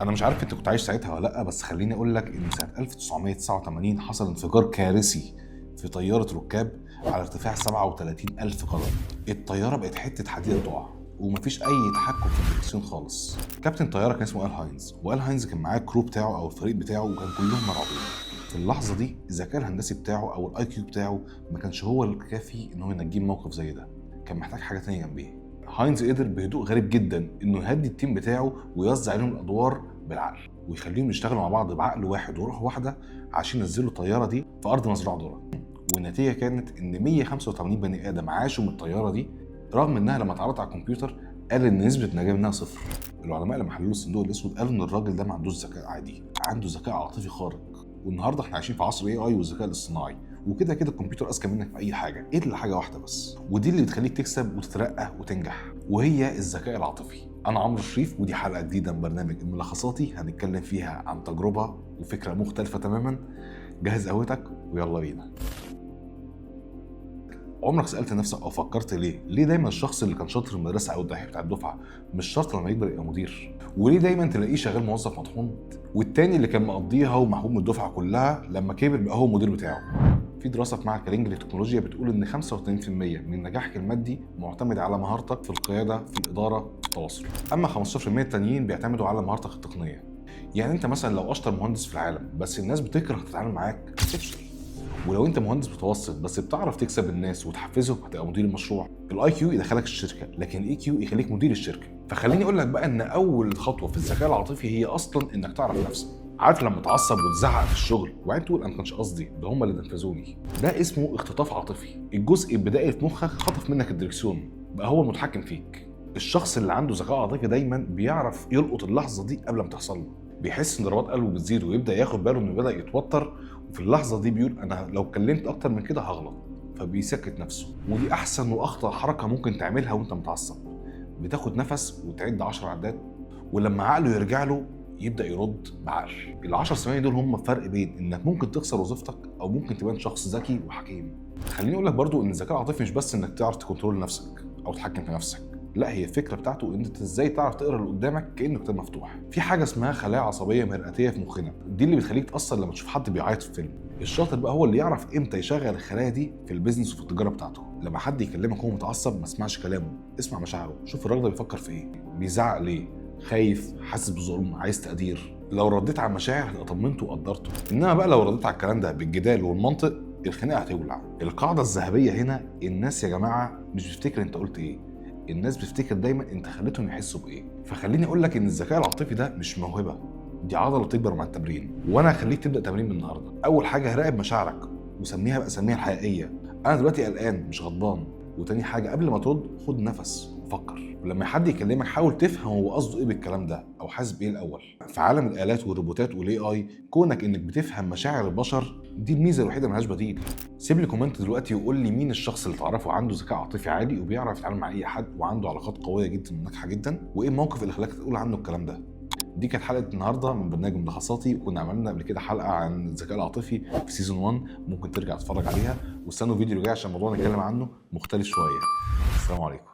انا مش عارف انت كنت عايش ساعتها ولا لا، بس خليني اقول لك ان سنة 1989 حصل انفجار كارثي في طيارة ركاب على ارتفاع 37 ألف قدم. الطيارة بقت حتة حديده تقع ومفيش اي تحكم في الدركسيون خالص. كابتن الطيارة كان اسمه ال هاينز، وال هاينز كان معاه ال crew بتاعه او الفريق بتاعه، وكان كلهم مرعوبين. في اللحظة دي الذكاء الهندسي بتاعه او ال IQ بتاعه ما كانش هو الكافي ان هو ينجيه من موقف زي ده، كان محتاج حاجة تانية جنبيه. هاينز قدر بهدوء غريب جدا انه يهدي ال team بتاعه ويوزع عليهم الادوار بالعقل ويخليهم يشتغلوا مع بعض بعقل واحد وروح واحدة عشان ينزلوا الطيارة دي في ارض مزروعة ذره. والنتيجة كانت ان 185 بني ادم عاشوا من الطيارة دي، رغم انها لما اتعرضت على الكمبيوتر قال ان نسبه النجاة منها صفر. العلماء لما حللوا الصندوق الاسود قالوا ان الراجل ده ما عندوش ذكاء عادي، عنده ذكاء عاطفي خارق. والنهارده احنا عايشين في عصر AI والذكاء الاصطناعي، وكده كده الكمبيوتر اذكى منك في اي حاجة الا حاجة واحدة بس، ودي اللي بتخليك تكسب وتترقى وتنجح، وهي الذكاء العاطفي. انا عمرو شريف، ودي حلقة جديدة من برنامج الملخصاتي، هنتكلم فيها عن تجربه وفكره مختلفة تماما. جهز قهوتك ويلا بينا. عمرك سالت نفسك او فكرت ليه دايما الشخص اللي كان شاطر في المدرسة او الدحيح بتاع الدفعة مش شرط لما يكبر يبقى مدير؟ وليه دايما تلاقيه شغال موظف مطحون، والتاني اللي كان مقضيها ومحبوب من الدفعة كلها لما كبر بقى هو المدير بتاعه؟ في دراسة في معهد كارنيجي للتكنولوجيا بتقول ان 85% من نجاحك المادي معتمد على مهارتك في القياده، في الاداره، في التواصل. اما 15% التانيين بيعتمدوا على مهارتك التقنية. يعني انت مثلا لو اشطر مهندس في العالم بس الناس بتكره تتعامل معاك هتفشل، ولو انت مهندس متوسط بس بتعرف تكسب الناس وتحفزهم هتبقى مدير المشروع. ال IQ يدخلك الشركه، لكن ال EQ يخليك مدير الشركة. فخليني اقول لك بقى ان اول خطوة في الذكاء العاطفي هي اصلا انك تعرف نفسك. عارف لما تعصب وتزعق في الشغل وبعدين تقول انا ما كانش قصدي، ده هم اللي نرفزوني؟ ده اسمه اختطاف عاطفي. الجزء البدائي في مخك خطف منك الدركسيون، بقى هو المتحكم فيك. الشخص اللي عنده ذكاء عاطفي دايما بيعرف يلقط اللحظة دي قبل ما تحصل له، بيحس ان ضربات قلبه بتزيد ويبدا ياخد باله انه بدا يتوتر، وفي اللحظة دي بيقول انا لو اتكلمت اكتر من كده هغلط، فبيسكت نفسه. ودي احسن واخطر حركة ممكن تعملها وانت متعصب. بتاخد نفس وتعد 10 عدات، ولما عقله يرجع له يبدا يرد بعقل. ال10 ثواني دول هم الفرق بين انك ممكن تخسر وظيفتك او ممكن تبان شخص ذكي وحكيم. خليني اقول لك برضو ان الذكاء العاطفي مش بس انك تعرف ت control نفسك او تتحكم في نفسك، لا، هي الفكرة بتاعته ان انت ازاي تعرف تقرا اللي قدامك كانه كتاب مفتوح. في حاجة اسمها خلايا عصبية مرآتيه في مخنا، دي اللي بتخليك تاثر لما تشوف حد بيعيط في فيلم. الشاطر بقى هو اللي يعرف امتى يشغل الخلايا دي في ال business وفي التجارة بتاعته. لما حد يكلمك وهو متعصب ما تسمعش كلامه، اسمع مشاعره، شوف الراجل ده بيفكر في ايه، بيزعق ليه، خايف، حاسس بظلم، عايز تقدير. لو رديت على المشاعر هتبقى طمنته وقدرته، انما بقى لو رديت على الكلام ده بالجدال والمنطق الخناقة هتولع. القاعدة الذهبية هنا، الناس يا جماعة مش بتفتكر انت قلت ايه، الناس بتفتكر دايما انت خليتهم يحسوا بايه. فخليني اقول لك ان الذكاء العاطفي ده مش موهبة، دي عضلة بتكبر مع التمرين، وانا هخليك تبدا تمرين من النهارده. اول حاجة راقب مشاعرك وسميها باساميها الحقيقية. انا دلوقتي قلقان مش غضبان. وتاني حاجة قبل ما ترد خد نفس وفكر، ولما حد يكلمك حاول تفهم هو قصده ايه بالكلام ده او حاسس بايه الاول. في عالم الالات والروبوتات وال AI، كونك انك بتفهم مشاعر البشر دي الميزة الوحيدة ملهاش بديل. سيب لي comment دلوقتي وقول لي مين الشخص اللي تعرفه عنده ذكاء عاطفي عالي وبيعرف يتعامل مع اي حد وعنده علاقات قوية جدا وناجحة جدا، وايه الموقف اللي خلاك تقول عنه الكلام ده. دي كانت حلقة النهارده من برنامج ملخصاتي، وكنا عملنا قبل كده حلقة عن الذكاء العاطفي في season 1، ممكن ترجع تتفرج عليها. واستنوا الفيديو اللي جاي عشان الموضوع نتكلم عنه مختلف شوية. السلام عليكم.